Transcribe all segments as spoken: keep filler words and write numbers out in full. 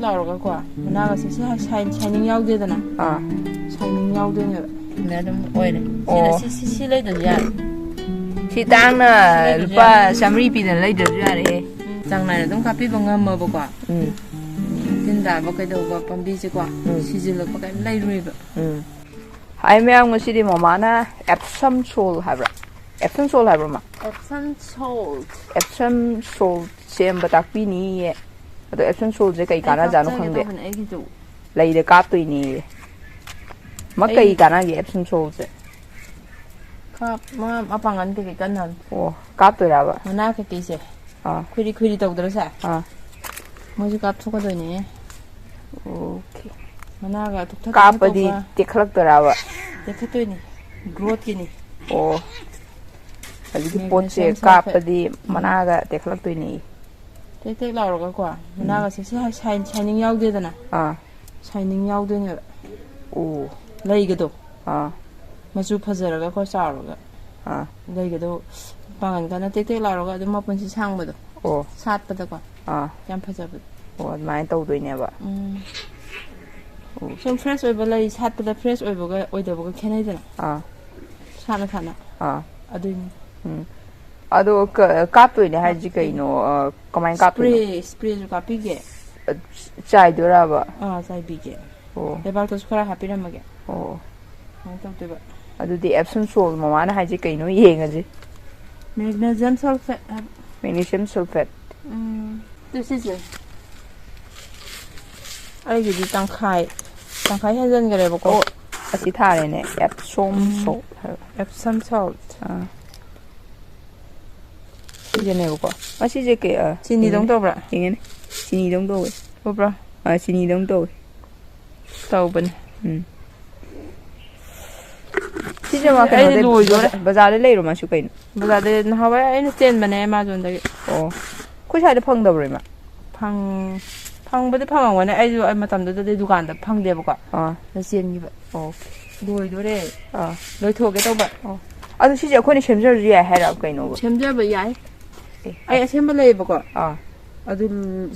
ꯂꯥꯎꯔꯒꯀꯣ, ꯃꯅꯥꯒꯁꯦ ꯁꯤ ꯁꯥꯏ-, ꯁꯥꯏꯅꯤꯡ ꯌꯥꯎꯗꯦꯗꯅ? ꯑꯥ꯫ ꯁꯥꯏꯅꯤꯡ ꯌꯥꯎꯗꯣꯏꯅꯦꯕ꯫ ꯁꯤꯅ ꯑꯗꯨꯝ ꯑꯣꯏꯔꯦ꯫ ꯁꯤꯅ ꯑꯣ꯫ ꯁꯤ, ꯁꯤ, ꯁꯤ ꯂꯩꯗ꯭ꯔꯁꯨ ꯌꯥꯔꯦ꯫ ꯁꯤ ꯇꯥꯡꯅ ꯁꯤ ꯂꯩꯗ꯭ꯔꯁꯨ ꯂꯨꯄꯥ ꯌꯥꯔꯦ꯫ ꯆꯥꯃꯔꯤ ꯄꯤꯗꯅ ꯂꯩꯗ꯭ꯔꯁꯨ ꯌꯥꯔꯦꯍꯦ꯫ ꯆꯥꯡ ꯅꯥꯏꯅ ꯑꯗꯨꯝ ꯀꯥꯞꯄꯤꯕ ꯉꯝꯃꯕꯀꯣ꯫ ꯎꯝ꯫ ꯇꯤꯟ ꯇꯥꯕ ꯀꯩꯗꯧꯕ ꯄꯥꯝꯕꯤꯁꯦꯀꯣ, ꯎꯝ꯫ ꯁꯤꯖꯤꯜꯂꯛꯄ ꯀꯩꯝ ꯂꯩꯔꯣꯏꯕ꯫ ꯎꯝ꯫ ꯍꯥꯏ ꯃꯌꯥꯝ, ꯉꯁꯤꯗꯤ ꯃꯃꯥꯅ Epsom salt ꯍꯥꯏꯕ꯭ꯔꯥ? Epsom salt ꯍꯥꯏꯕ꯭ꯔꯥ, ꯃꯥ? Epsom salt꯫ Epsom salt ꯁꯦꯝꯕ ꯇꯥꯛꯄꯤꯅꯤꯌꯦ꯫ ꯑꯗꯣ Epsom saltꯁꯦ ꯀꯩ ꯑꯩ ꯀꯥꯟꯅꯖꯥꯠꯅꯣ ꯀꯥꯞꯆꯒꯦ ꯈꯪꯗꯦ꯫ ꯇꯧꯕꯅꯦ ꯑꯩꯒꯤꯁꯨ꯫ ꯂꯩꯗ ꯀꯥꯞꯇꯣꯏꯅꯦꯌꯦ꯫ ꯃꯥ ꯑꯩ ꯀꯩ ꯀꯥꯟꯅꯒꯦ Epsom saltꯁꯦ? ꯀꯥꯞ-, ꯃꯥ ꯃꯄꯥꯡꯒꯜ ꯀꯩꯀꯩ ꯀꯟꯅꯕꯅꯦ꯫ ꯑꯣ, ꯀꯥꯞꯇꯣꯏꯔꯕ? ꯃꯅꯥ ꯀꯩꯀꯩꯁꯦ꯫ ꯑꯥ꯫ ꯈꯨꯏꯔꯤ ꯈꯨꯏꯔꯤ ꯇꯧꯗ꯭ꯔꯁꯦ? ꯑꯥ꯫ ꯃꯣꯏꯁꯨ ꯀꯥꯞꯊꯣꯛꯀꯗꯣꯏꯅꯦ꯫ ꯑꯣꯀꯦ꯫ ꯃꯅꯥꯒ ꯇꯨꯛꯊꯠ ꯇꯨꯛꯊꯠ ꯀꯥꯞꯄꯗꯤ ꯇꯧꯕ꯫ ꯇꯦꯛꯈꯠꯂꯛꯇꯣꯏꯔꯕ? ꯇꯦꯛꯈꯠꯇꯣꯏꯅꯤ꯫ Growthꯀꯤꯅꯤ꯫ ꯑꯣ꯫ ꯑꯗꯨꯒꯤ ꯄꯣꯠꯁꯦ magnesium sulfate꯫ ꯀꯥꯞꯄꯗꯤ ꯎꯝ꯫ ꯃꯅꯥꯒ ꯇꯦꯛꯈꯠꯂꯛꯇꯣꯏꯅꯦ꯫ ꯇꯦꯛ ꯇꯦꯛ ꯂꯥꯎꯔꯒꯀꯣ, ꯎꯝ꯫ ꯃꯅꯥꯒꯁꯦ ꯁꯤ ꯍꯥꯏ-, ꯁꯥꯏ-, shining ꯌꯥꯎꯗꯦꯗꯅ? ꯑꯥ꯫ Shining ꯌꯥꯎꯗꯣꯏꯅꯦꯕ꯫ ꯑꯣ꯫ ꯂꯩꯒꯗꯣ꯫ ꯑꯥ꯫ ꯃꯆꯨ ꯐꯖꯔꯒꯀꯣ, ꯆꯥꯎꯔꯒ꯫ ꯑꯥ꯫ ꯂꯩꯒꯗꯣ ꯃꯄꯥꯡꯒꯜ ꯀꯟꯅ ꯇꯦꯛ ꯇꯦꯛ ꯂꯥꯎꯔꯒ ꯑꯗꯨꯝ ꯃꯄꯨꯟꯁꯤ ꯁꯥꯡꯕꯗꯣ꯫ ꯑꯣ꯫ ꯁꯥꯠꯄꯗꯀꯣ꯫ ꯑꯥ꯫ ꯌꯥꯝ ꯐꯖꯕꯗꯣ꯫ ꯑꯣ, ꯑꯗꯨꯃꯥꯏꯅ ꯇꯧꯗꯣꯏꯅꯦꯕ꯫ ꯎꯝ꯫ ꯑꯣ꯫ ꯁꯨꯝ fresh ꯑꯣꯏꯕ ꯂꯩ ꯁꯥꯠꯄꯗ fresh ꯑꯣꯏꯕꯒ ꯑꯣꯏꯗꯕꯒ ꯈꯦꯠꯅꯩꯗꯅ꯫ ꯑꯥ꯫ ꯁꯥꯠꯅ ꯁꯥꯠꯅ꯫ ꯑꯥ꯫ ꯑꯗꯨꯏꯅꯤ꯫ ꯎꯝ꯫ ꯑꯗꯣ ꯀ-, ꯀꯥꯞꯇꯣꯏꯅꯦ ꯍꯥꯏꯁꯤ ꯀꯥꯞꯇꯣꯏꯅꯦ꯫ ꯀꯩꯅꯣ? ꯑ, ꯀꯃꯥꯏꯅ ꯀꯥꯞꯇꯣꯏꯅꯣ? Spray, sprayꯁꯨ ꯀꯥꯞꯄꯤꯒꯦ꯫ ꯑ, ꯆꯥꯏꯗꯣꯏꯔꯕ? ꯑꯥ, ꯆꯥꯏꯕꯤꯒꯦ꯫ ꯑꯣ꯫ ꯂꯩꯕꯥꯛꯇꯁꯨ ꯈꯔ ꯍꯥꯞꯄꯤꯔꯝꯃꯒꯦ꯫ ꯑꯣ꯫ ꯁꯨꯃꯥꯏꯅ ꯇꯧꯗꯣꯏꯕ꯫ ꯑꯗꯨꯗꯤ Epsom salt ꯃꯃꯥꯅ ꯍꯥꯏꯁꯦ ꯀꯩꯅꯣ ꯌꯦꯡꯉꯁꯤ꯫ Magnesium sulfate ꯍꯥꯏꯕ꯫ Magnesium sulfate꯫ ꯎꯝ꯫ ꯑꯗꯨ ꯁꯤꯁꯦ꯫ ꯑꯩꯒꯤꯗꯤ ꯇꯪꯈꯥꯏ, ꯇꯪꯈꯥꯏ ꯍꯦꯟꯖꯟꯈ꯭ꯔꯦꯕꯀꯣ꯫ ꯑꯣ, ꯑꯁꯤ ꯊꯥꯔꯦꯅꯦ, Epsom ꯎꯝ꯫ Salt ꯍꯥꯏꯕ꯫ Epsom salt꯫ ꯑꯥ꯫ ꯁꯤꯁꯤꯅꯦꯕꯀꯣ꯫ ꯃꯁꯤꯁꯦ ꯀꯩ, ꯑ, ꯆꯤꯅꯤꯗꯧ ꯌꯦꯡꯉꯦꯅꯦ꯫ ꯇꯧꯕ꯭ꯔꯥ? ꯌꯦꯡꯉꯦꯅꯦ꯫ ꯆꯤꯅꯤꯗꯧ ꯇꯧꯋꯦ꯫ ꯎꯕ꯭ꯔꯥ? ꯑ, ꯆꯤꯅꯤꯗꯧ ꯇꯧꯋꯦ꯫ ꯇꯧꯕꯅꯦ꯫ ꯎꯝ꯫ ꯁꯤꯁꯦ ꯁꯤꯁꯦ ꯃꯥ ꯀꯩꯅꯣꯗꯩ ꯑꯩꯗꯤ ꯂꯣꯏꯗꯣꯔꯦ꯫ ꯕꯖꯥ-, ꯕꯖꯥꯔꯗꯩ ꯂꯩꯔꯣ ꯃꯥꯁꯨ ꯀꯩꯅꯣ? ꯕꯖꯥꯔꯗꯩ ꯅꯍꯥꯟꯋꯥꯏ ꯑꯩꯅ ꯆꯦꯟꯕꯅꯦ Amazonꯗꯒꯤ꯫ ꯑꯣ꯫ ꯑꯩꯈꯣꯏ ꯁ꯭ꯋꯥꯏꯗ ꯐꯪꯗꯕ꯭ꯔꯣ, ꯏꯃꯥ? ꯐꯪ-, ꯐꯪꯕꯗꯤ ꯐꯪꯉꯝꯒꯅꯤ꯫ ꯑꯩꯁꯨ ꯑꯩ ꯃꯇꯝꯗꯨꯗꯗꯤ ꯗꯨꯀꯥꯟꯗ ꯐꯪꯗꯦꯕꯀꯣ꯫ ꯑꯥ꯫ ꯑꯗ ꯆꯦꯟꯈꯤꯕ꯫ ꯑꯣ꯫ ꯂꯣꯏꯗꯣꯔꯦ꯫ ꯑꯥ꯫ ꯂꯣꯏꯊꯣꯛꯑꯒꯦ ꯇꯧꯕ꯫ ꯑꯣ꯫ ꯑꯗꯨ ꯁꯤꯁꯦ ꯑꯩꯈꯣꯏꯅ ꯁꯦꯝꯖꯔꯁꯨ ꯌꯥꯏ ꯍꯥꯏꯔꯕ ꯀꯩꯅꯣꯕ? ꯁꯦꯝꯖꯕ ꯌꯥꯏ꯫ ꯑꯦ꯫ ꯑꯩ ꯑꯁꯦꯝꯕ ꯂꯩꯌꯦꯕꯀꯣ꯫ ꯑꯥ꯫ ꯑꯗꯨ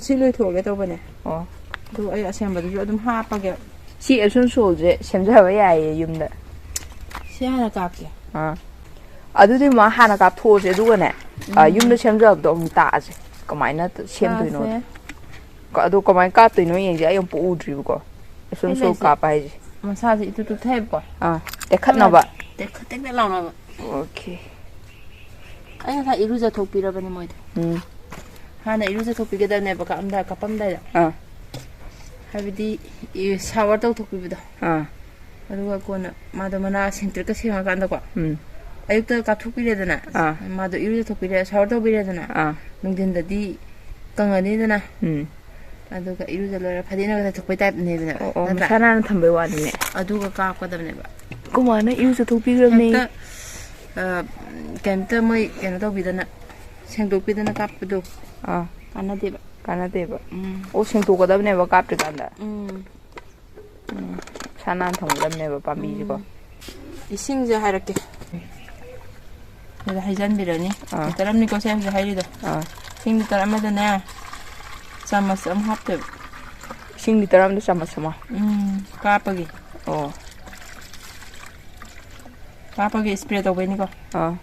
ꯁꯤ ꯂꯣꯏꯊꯣꯛꯑꯒꯦ ꯇꯧꯕꯅꯦ꯫ ꯑꯣ꯫ ꯑꯗꯨ ꯑꯩ ꯑꯁꯦꯡꯕꯗꯨꯁꯨ ꯑꯗꯨꯝ ꯍꯥꯞꯄꯒꯦ꯫ ꯁꯤ ꯑꯦꯞꯁꯣꯝ ꯁꯣꯜꯁꯦ ꯁꯦꯝꯖꯕ ꯌꯥꯏꯌꯦ ꯌꯨꯝꯗ꯫ ꯁꯤ ꯍꯥꯟꯅ ꯀꯥꯞꯀꯦ꯫ ꯑꯥ꯫ ꯑꯗꯨꯗꯤ ꯃꯥ ꯍꯥꯟꯅ ꯀꯥꯞꯊꯣꯛꯑꯁꯦ ꯑꯗꯨꯒꯅꯦ, ꯑ, ꯌꯨꯝꯗ ꯁꯦꯝꯖꯕꯗꯣ ꯑꯃꯨꯛ ꯇꯥꯛꯑꯁꯦ꯫ ꯀꯃꯥꯏꯅ ꯁꯦꯝꯗꯣꯏꯅꯣ? ꯇꯥꯛꯑꯁꯦ꯫ ꯀ-, ꯑꯗꯣ ꯀꯃꯥꯏꯅ ꯀꯥꯞꯇꯣꯏꯅꯣ ꯌꯦꯡꯁꯦ꯫ ꯑꯩ ꯑꯃꯨꯛ ꯎꯗ꯭ꯔꯤꯕꯀꯣ꯫ ꯑꯦꯞꯁꯣꯝ ꯑꯩ ꯁꯣꯜ ꯂꯩꯁꯦ꯫ ꯀꯥꯞꯄ ꯍꯥꯏꯁꯦ꯫ ꯃꯁꯥꯁꯦ ꯏꯇꯨ ꯇꯨꯊꯩꯕꯀꯣ꯫ ꯑꯥ꯫ ꯇꯦꯛꯈꯠꯅꯕ꯫ ꯇꯦꯛꯈꯠ ꯇꯦꯛꯈꯠ ꯂꯥꯎꯅꯕ꯫ ꯑꯣꯀꯦ꯫ ꯑꯩ ꯉꯁꯥꯏ ꯏꯔꯨꯖꯊꯣꯛꯄꯤꯔꯕꯅꯦ ꯃꯣꯏꯗ꯫ ꯎꯝ꯫ ꯍꯥꯟꯅ ꯏꯔꯨꯖꯊꯣꯛꯄꯤꯒꯗꯕꯅꯦꯕ ꯀꯥꯞꯑꯝꯗꯥꯏ, ꯀꯥꯞꯄꯝꯗꯥꯏꯗ꯫ ꯑꯥ꯫ ꯍꯥꯏꯕꯗꯤ ꯁꯥꯋꯔ ꯇꯧꯊꯣꯛꯄꯤꯕꯗꯣ꯫ ꯑꯥ꯫ ꯑꯗꯨꯒ ꯀꯣꯟꯅ ꯃꯥꯗꯣ ꯃꯅꯥ ꯁꯦꯡꯇ꯭ꯔꯤꯛꯀ ꯁꯦꯡꯉꯀꯥꯟꯗꯀꯣ꯫ ꯎꯝ꯫ ꯑꯌꯨꯛꯇ ꯀꯥꯞꯊꯣꯛꯄꯤꯔꯦꯗꯅ꯫ ꯑꯥ꯫ ꯃꯥꯗꯣ ꯏꯔꯨꯖꯊꯣꯛꯄꯤꯔꯦ, ꯁꯥꯋꯔ ꯇꯧꯕꯤꯔꯦꯗꯅ꯫ ꯑꯥ꯫ ꯅꯨꯡꯊꯤꯟꯗꯗꯤ ꯀꯪꯉꯅꯤꯗꯅ꯫ ꯎꯝ꯫ ꯑꯗꯨꯒ ꯏꯔꯨꯖ ꯂꯣꯏꯔ ꯐꯗꯤꯅꯒ ꯇꯩꯊꯣꯛꯄꯩ ꯇꯥꯏꯞꯅꯦꯗꯅ꯫ ꯑꯣ, ꯑꯣ, ꯅꯠꯇ꯭ꯔꯥ? ꯃꯁꯥ ꯅꯥꯟꯅ ꯊꯝꯕꯩ ꯋꯥꯅꯤꯅꯦ꯫ ꯑꯗꯨꯒ ꯀꯥꯞꯀꯗꯕꯅꯦꯕ꯫ ꯀꯃꯥꯏꯅ ꯏꯔꯨꯖꯊꯣꯛꯄꯤꯈ꯭ꯔꯕꯅꯦ? ꯍꯦꯛꯇ, ꯑ, ꯀꯩꯝꯇ ꯃꯣꯏ ꯀꯩꯅꯣ ꯇꯧꯕꯤꯗꯅ, ꯁꯦꯡꯗꯣꯛꯄꯤꯗꯅ ꯀꯥꯞꯄꯗꯣ ꯑꯥ꯫ ꯀꯥꯟꯅꯗꯦꯕ꯫ ꯀꯥꯟꯅꯗꯦꯕ꯫ ꯎꯝ꯫ ꯑꯣ, ꯁꯦꯡꯗꯣꯛꯀꯗꯕꯅꯦꯕ ꯀꯥꯞꯇ꯭ꯔꯤꯀꯥꯟꯗ꯫ ꯎꯝ꯫ ꯎꯝ꯫ ꯃꯁꯥ ꯅꯥꯟꯅ ꯊꯝꯒꯗꯕꯅꯦꯕ ꯄꯥꯝꯕꯤꯁꯤꯀꯣ꯫ ꯎꯝ꯫ ꯏꯁꯤꯡꯁꯦ ꯍꯥꯏꯔꯛꯀꯦ꯫ ꯑꯗꯨꯗ ꯍꯩꯖꯟꯕꯤꯔꯅꯤ꯫ ꯑꯥ꯫ ꯂꯤꯇꯔ ꯑꯃꯅꯤꯀꯣ ꯁꯦ ꯍꯧꯖꯤꯛ ꯍꯩꯔꯤꯗꯣ꯫ ꯑꯥ꯫ ꯏꯁꯤꯡ ꯂꯤꯇꯔ ꯑꯃꯗꯅꯦ ꯆꯥꯃꯁ ꯑꯃ ꯍꯥꯞꯇꯣꯏꯕ꯫ ꯏꯁꯤꯡ ꯂꯤꯇꯔ ꯑꯃꯗ ꯆꯥꯃꯁ ꯑꯃ꯫ ꯎꯝ, ꯀꯥꯞꯄꯒꯤ꯫ ꯑꯣ꯫ ꯀꯥꯞꯄꯒꯤ ꯏꯁꯄ꯭ꯔꯦ ꯇꯧꯕꯩꯅꯤꯀꯣ꯫ ꯑꯥ꯫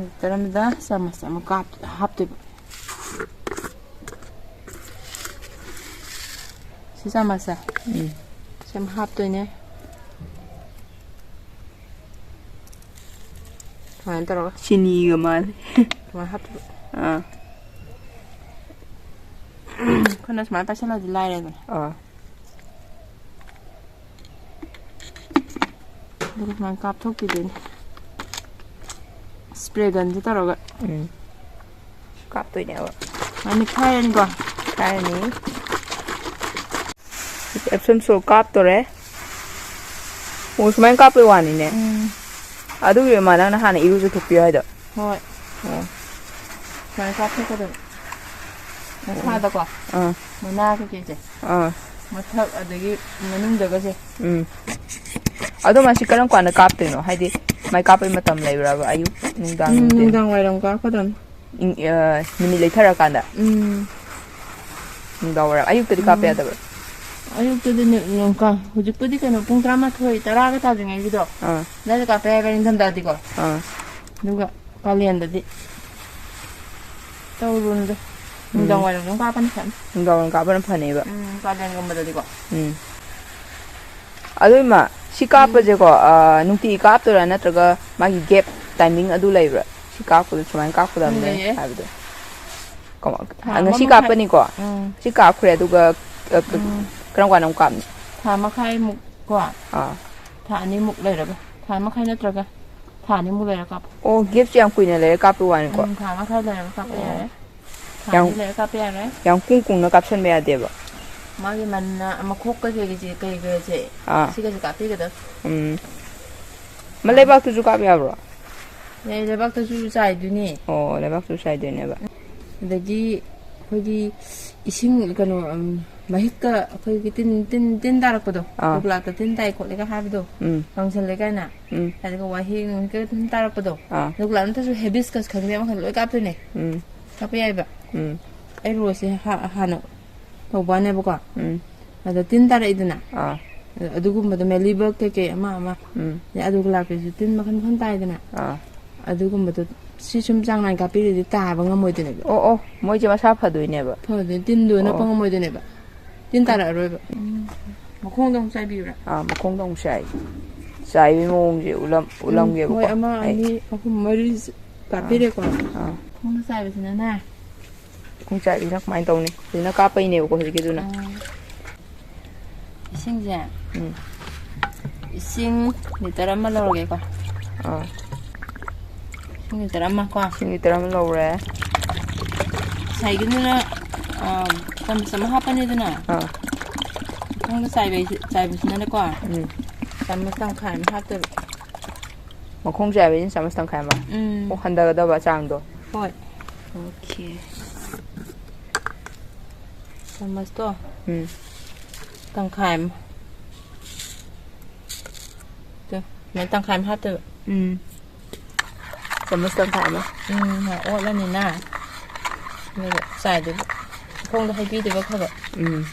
ꯂꯤꯇꯔ ꯑꯃꯗ ꯆꯥꯃꯁ ꯑꯃ ꯀꯥꯞ-, ꯍꯥꯞꯇꯣꯏꯕ꯫ ꯁꯤ ꯆꯥꯃꯁꯁꯦ꯫ ꯎꯝ꯫ ꯁꯤ ꯑꯃ ꯍꯥꯞꯇꯣꯏꯅꯦ꯫ ꯁꯨꯃꯥꯏꯅ ꯇꯧꯔꯒ꯫ ꯆꯤꯅꯤꯒ ꯃꯥꯜꯂꯦ꯫ ꯁꯨꯃꯥꯏꯅ ꯍꯥꯞꯇꯣꯏꯕ꯫ ꯑꯥ꯫ ꯈꯨꯠꯅ ꯁꯨꯃꯥꯏꯅ ꯄꯥꯏꯁꯜꯂꯗꯤ ꯂꯥꯏꯔꯦꯗꯅ꯫ ꯑꯥ꯫ ꯑꯗꯨꯒ ꯁꯨꯃꯥꯏꯅ ꯀꯥꯞꯊꯣꯛꯄꯤꯗꯣꯏꯅꯦ꯫ ꯏꯁꯄ꯭ꯔꯦ ꯒꯟꯁꯦ ꯇꯧꯔꯒ꯫ ꯎꯝ꯫ ꯀꯥꯞꯇꯣꯏꯅꯦꯕ꯫ ꯁꯨꯃꯥꯏꯅ ꯅꯤꯛꯈꯥꯏꯔꯅꯤꯀꯣ꯫ ꯍꯥꯏꯔꯅꯤ꯫ ꯑꯦꯞꯁꯝ ꯁꯣ ꯀꯥꯞꯇꯣꯔꯦ꯫ ꯑꯣ, ꯁꯨꯃꯥꯏꯅ ꯀꯥꯞꯄꯩ ꯋꯥꯅꯤꯅꯦ꯫ ꯎꯝ꯫ ꯑꯗꯨꯒꯤ ꯑꯣꯏꯔ ꯃꯥꯜꯂꯦ ꯅꯪꯅ ꯍꯥꯟꯅ ꯏꯔꯨꯖꯊꯣꯛꯄꯤꯌꯣ ꯍꯥꯏꯗꯣ꯫ ꯍꯣꯏ꯫ ꯑꯣ꯫ ꯁꯨꯃꯥꯏꯅ ꯀꯥꯞꯊꯣꯛꯀꯗꯕ꯫ ꯃꯈꯥꯗꯀꯣ꯫ ꯑꯥ꯫ ꯃꯅꯥ ꯀꯩꯀꯩꯁꯦ꯫ ꯑꯥ꯫ ꯃꯊꯛ ꯑꯗꯒꯤ ꯃꯅꯨꯡꯗꯒꯁꯦ꯫ ꯎꯝ꯫ ꯑꯗꯣ ꯃꯥꯁꯤ ꯀꯔꯝ ꯀꯥꯟꯗ ꯀꯥꯞꯇꯣꯏꯅꯣ? ꯍꯥꯏꯗꯤ ꯃꯥꯏ ꯀꯥꯞꯄꯩ ꯃꯇꯝ ꯂꯩꯕ꯭ꯔꯕ? ꯑꯌꯨꯛ, ꯅꯨꯡꯗꯥꯡ, ꯎꯝ, ꯅꯨꯡꯊꯤꯟ? ꯅꯨꯡꯗꯥꯡ ꯋꯥꯏꯔꯝ ꯀꯥꯞꯀꯗꯕꯅꯤ꯫ ꯏꯪ-, ꯑ, ꯅꯨꯃꯤꯠ ꯂꯩꯊꯔꯀꯥꯟꯗ? ꯎꯝ꯫ ꯅꯨꯡꯗꯥꯡ ꯋꯥꯏꯔꯝ꯫ ꯑꯌꯨꯛꯇꯗꯤ ꯀꯥꯞꯄ ꯎꯝ꯫ ꯌꯥꯗꯕ꯭ꯔꯥ? ꯑꯌꯨꯛꯇꯗꯤ ꯅꯨ-, ꯅꯨꯡ-, ꯀ-, ꯍꯧꯖꯤꯛꯄꯨꯗꯤ ꯀꯩꯅꯣ, ꯄꯨꯡ ꯇꯔꯥꯃꯥꯊꯣꯏ, ꯇꯔꯥꯒ ꯇꯥꯗ꯭ꯔꯤꯉꯩꯒꯤꯗꯣ, ꯑꯥ꯫ ꯑꯗꯨꯋꯥꯏꯗ ꯀꯥꯞꯄ ꯌꯥꯏꯕ, ꯅꯤꯡꯊꯝꯊꯥꯗꯤꯀꯣ꯫ ꯑꯥ꯫ ꯑꯗꯨꯒ ꯀꯥꯂꯦꯟꯗꯗꯤ ꯇꯧꯔꯨꯅꯨꯗ꯫ ꯎꯝ꯫ ꯅꯨꯡꯗꯥꯡ ꯋꯥꯏꯔꯝ ꯑꯗꯨꯝ ꯀꯥꯞꯄꯅ ꯐꯅꯤ꯫ ꯅꯨꯡꯗꯥꯡ ꯋꯥꯏꯔꯝ ꯀꯥꯞꯄꯅ ꯐꯅꯦꯕ꯫ ꯎꯝ, ꯀꯥꯂꯦꯟꯒꯨꯝꯕꯗꯗꯤꯀꯣ꯫ ꯎꯝ꯫ ꯑꯗꯣ ꯏꯃꯥ, ꯁꯤ ꯎꯝ꯫ ꯀꯥꯞꯄꯁꯦꯀꯣ, ꯑ, ꯅꯨꯡꯇꯤꯒꯤ ꯀꯥꯞꯇꯣꯏꯔꯥ ꯅꯠꯇ꯭ꯔꯒ ꯃꯥꯒꯤ gap timing ꯑꯗꯨ ꯂꯩꯕ꯭ꯔꯥ? ꯁꯤ ꯀꯥꯞꯄꯗ ꯁꯨꯃꯥꯏꯅ ꯀꯥꯞꯀꯗꯕꯅꯦ ꯂꯩꯌꯦ꯫ ꯍꯥꯏꯕꯗꯣ꯫ ꯀꯃ-, ꯊꯥ ꯑ, ꯑꯃ ꯉꯁꯤ ꯃꯈꯥꯏ꯫ ꯀꯥꯞꯄꯅꯤꯀꯣ? ꯎꯝ꯫ ꯁꯤ ꯀꯥꯞꯈ꯭ꯔꯦ, ꯑꯗꯨꯒ, ꯑ, ꯀ-, ꯎꯝ꯫ ꯀꯔꯝ ꯀꯥꯟꯗ ꯑꯃꯨꯛ ꯀꯥꯞꯅꯤ? ꯊꯥ ꯃꯈꯥꯏꯃꯨꯛ ꯀꯣ꯫ ꯑꯥ꯫ ꯊꯥ ꯑꯅꯤꯃꯨꯛ ꯂꯩꯔꯒ꯫ ꯊꯥ ꯃꯈꯥꯏ ꯅꯠꯇ꯭ꯔꯒ ꯊꯥ ꯑꯅꯤꯃꯨꯛ ꯂꯩꯔꯒ ꯀꯥꯞꯄꯣ꯫ ꯑꯣ, gapꯁꯦ ꯌꯥꯝ ꯀꯨꯏꯅ ꯂꯩꯔ ꯀꯥꯞꯄ ꯋꯥꯅꯤꯀꯣ? ꯎꯝ, ꯊꯥ ꯃꯈꯥꯏ ꯂꯩꯔꯒ ꯀꯥꯞꯄ ꯑꯣ꯫ ꯌꯥꯔꯦ꯫ ꯊꯥ ꯌꯥꯝ, ꯑꯅꯤ ꯂꯩꯔ ꯀꯥꯞꯄ ꯌꯥꯔꯦ꯫ ꯌꯥꯝ ꯀꯨꯡ ꯀꯨꯡꯅ ꯀꯥꯞꯁꯟꯕ ꯌꯥꯗꯦꯕ? ꯃꯥꯒꯤ ꯃꯅꯥ, ꯃꯈꯣꯛ ꯀꯩꯀꯩꯒꯤꯁꯦ, ꯀꯩꯀꯩꯁꯦ, ꯑꯥ꯫ ꯁꯤꯒꯁꯦ ꯀꯥꯞꯄꯤꯒꯗꯕ꯫ ꯎꯝ꯫ ꯃ-, ꯑꯥ꯫ ꯂꯩꯕꯥꯛꯇꯨꯁꯨ ꯀꯥꯞ ꯌꯥꯕ꯭ꯔꯣ? ꯌꯥꯏ, ꯂꯩꯕꯥꯛꯇꯁꯨ ꯆꯥꯏꯗꯣꯏꯅꯦ꯫ ꯑꯣ, ꯂꯩꯕꯥꯛꯇꯁꯨ ꯆꯥꯏꯗꯣꯏꯅꯦꯕ꯫ ꯑꯗꯒꯤ ꯑꯩꯈꯣꯏꯒꯤ ꯏꯁꯤꯡ, ꯀꯩꯅꯣ, ꯎꯝ, ꯃꯍꯤꯛꯇ ꯑꯩꯈꯣꯏꯒꯤ ꯇꯤꯟ, ꯇꯤꯟ, ꯇꯤꯟ ꯇꯥꯔꯛꯄꯗꯣ, ꯑꯥ꯫ ꯈꯨꯒꯂꯥꯛꯇ ꯇꯤꯟ ꯇꯥꯏ ꯈꯣꯠꯂꯦꯒ ꯍꯥꯏꯕꯗꯣ, ꯎꯝ꯫ ꯀꯪꯁꯜꯂꯦ ꯀꯥꯏꯅ, ꯎꯝ꯫ ꯑꯗꯨꯒ ꯋꯥꯍꯤꯛ ꯅꯨꯡꯍꯤꯛꯀ ꯇꯤꯟ ꯇꯥꯔꯛꯄꯗꯣ, ꯑꯥ꯫ ꯈꯨꯒꯂꯥꯛ ꯅꯠꯇ꯭ꯔꯁꯨ hibiscus ꯈꯪꯗꯦ, ꯑꯃꯈꯛ ꯂꯣꯏ ꯀꯥꯞꯇꯣꯏꯅꯦ꯫ ꯎꯝ꯫ ꯀꯥꯞꯄ ꯌꯥꯏꯕ꯫ ꯎꯝ꯫ ꯑꯩ roseꯁꯦ ꯍꯥ-, ꯍꯥꯟꯅ ꯇꯧꯕꯅꯦꯕꯀꯣ꯫ ꯎꯝ꯫ ꯑꯗ ꯇꯤꯟ ꯇꯥꯔꯛꯏꯗꯅ꯫ ꯑꯥ꯫ ꯑꯗ ꯑꯗꯨꯒꯨꯝꯕꯗꯣ, mealybug ꯀꯩꯀꯩ ꯑꯃ ꯑꯃ꯫ ꯎꯝ꯫ ꯑꯗꯩ ꯑꯗꯨꯒ ꯂꯥꯛꯄꯁꯨ ꯇꯤꯟ ꯃꯈꯜ ꯃꯈꯜ ꯇꯥꯏꯗꯅ꯫ ꯑꯥ꯫ ꯑꯗꯨꯒꯨꯝꯕꯗꯣ ꯁꯤ ꯁꯨꯝ ꯆꯥꯡ ꯅꯥꯏꯅ ꯀꯥꯞꯄꯤꯔꯗꯤ ꯇꯥꯕ ꯉꯝꯃꯣꯏꯗꯣꯏꯅꯦꯕ꯫ ꯑꯣ, ꯑꯣ, ꯃꯣꯏꯁꯦ ꯃꯁꯥ ꯐꯗꯣꯏꯅꯦꯕ? ꯐꯗꯣꯏꯅꯦ, ꯇꯤꯟꯗꯣ ꯅꯞꯄ ꯑꯣ꯫ ꯉꯝꯃꯣꯏꯗꯣꯏꯅꯦꯕ꯫ ꯇꯤꯟ ꯇꯥꯔꯛꯑꯔꯣꯏꯕ꯫ ꯎꯝ꯫ ꯃꯈꯣꯡꯗ ꯑꯃꯨꯛ ꯆꯥꯏꯕꯤꯌꯨꯔꯥ? ꯑꯥ, ꯃꯈꯣꯡꯗ ꯑꯃꯨꯛ ꯆꯥꯏ-, ꯆꯥꯏꯕꯒꯤ ꯃꯑꯣꯡꯁꯦ ꯎꯠꯂꯝ-, ꯎꯝ, ꯎꯠꯂꯝꯒꯦꯕꯀꯣ꯫ ꯃꯣꯏ ꯑꯃ, ꯑꯩ ꯑꯅꯤ, ꯑꯍꯨꯝ, ꯃꯔꯤ ꯑꯥ꯫ ꯀꯥꯞꯄꯤꯔꯦꯀꯣ꯫ ꯑꯥ꯫ ꯃꯈꯣꯡꯗ ꯆꯥꯏꯕꯁꯤꯅꯅꯦ꯫ ꯃꯈꯣꯡ ꯆꯥꯏꯕꯁꯤꯅ ꯀꯃꯥꯏꯅ ꯇꯧꯅꯤ? ꯍꯧꯖꯤꯛꯅ ꯀꯥꯞꯄꯩꯅꯦꯕꯀꯣ, ꯍꯧꯖꯤꯛꯀꯤꯗꯨꯅ꯫ ꯑꯥ꯫ ꯏꯁꯤꯡꯁꯦ, ꯎꯝ꯫ ꯏꯁꯤꯡ litre ꯑꯃ ꯂꯧꯔꯒꯦꯀꯣ꯫ ꯑꯥ꯫ ꯏꯁꯤꯡ litre ꯑꯃ ꯀꯣ꯫ ꯏꯁꯤꯡ litre ꯑꯃ ꯂꯧꯔꯦ꯫ ꯉꯁꯥꯏꯒꯤꯗꯨꯅ, ꯑꯥ, ꯆꯥꯃꯁ ꯑꯃ ꯍꯥꯞꯄꯅꯤꯗꯅ꯫ ꯑꯥ꯫ ꯃꯈꯣꯡꯗ ꯆꯥꯏꯕꯩꯁꯤ-, ꯆꯥꯏꯕꯁꯤꯅꯅꯦꯀꯣ, ꯎꯝ꯫ ꯆꯥꯃꯁ ꯇꯪꯈꯥꯏ ꯑꯃ ꯍꯥꯞꯇꯣꯏꯕ꯫ ꯃꯈꯣꯡ ꯆꯥꯏꯕꯁꯤꯅ ꯆꯥꯃꯁ ꯇꯪꯈꯥꯏ ꯑꯃ? ꯎꯝ꯫ ꯑꯣ, ꯍꯟꯊꯒꯗꯕ ꯆꯥꯡꯗꯣ? ꯍꯣꯏ꯫ Okay꯫ ꯆꯥꯃꯁꯇꯣ ꯎꯝ꯫ ꯇꯪꯈꯥꯏ ꯑꯃ꯫ ꯇꯨ, ꯁꯨꯃꯥꯏꯅ ꯇꯪꯈꯥꯏ ꯑꯃ ꯍꯥꯞꯇꯣꯏꯕ꯫ ꯎꯝ꯫ ꯆꯥꯃꯁ ꯇꯪꯈꯥꯏ ꯑꯃ꯫ ꯎꯝ, ꯉꯥꯏꯍꯥꯛ ꯑꯣꯠꯂꯅꯤꯅ꯫ ꯑꯗꯨꯒ ꯆꯥꯏꯗꯣꯏꯕ꯫ ꯈꯣꯡꯗ ꯍꯩꯕꯤꯗꯕ ꯈꯔ ꯈꯔ꯫ ꯎꯝ꯫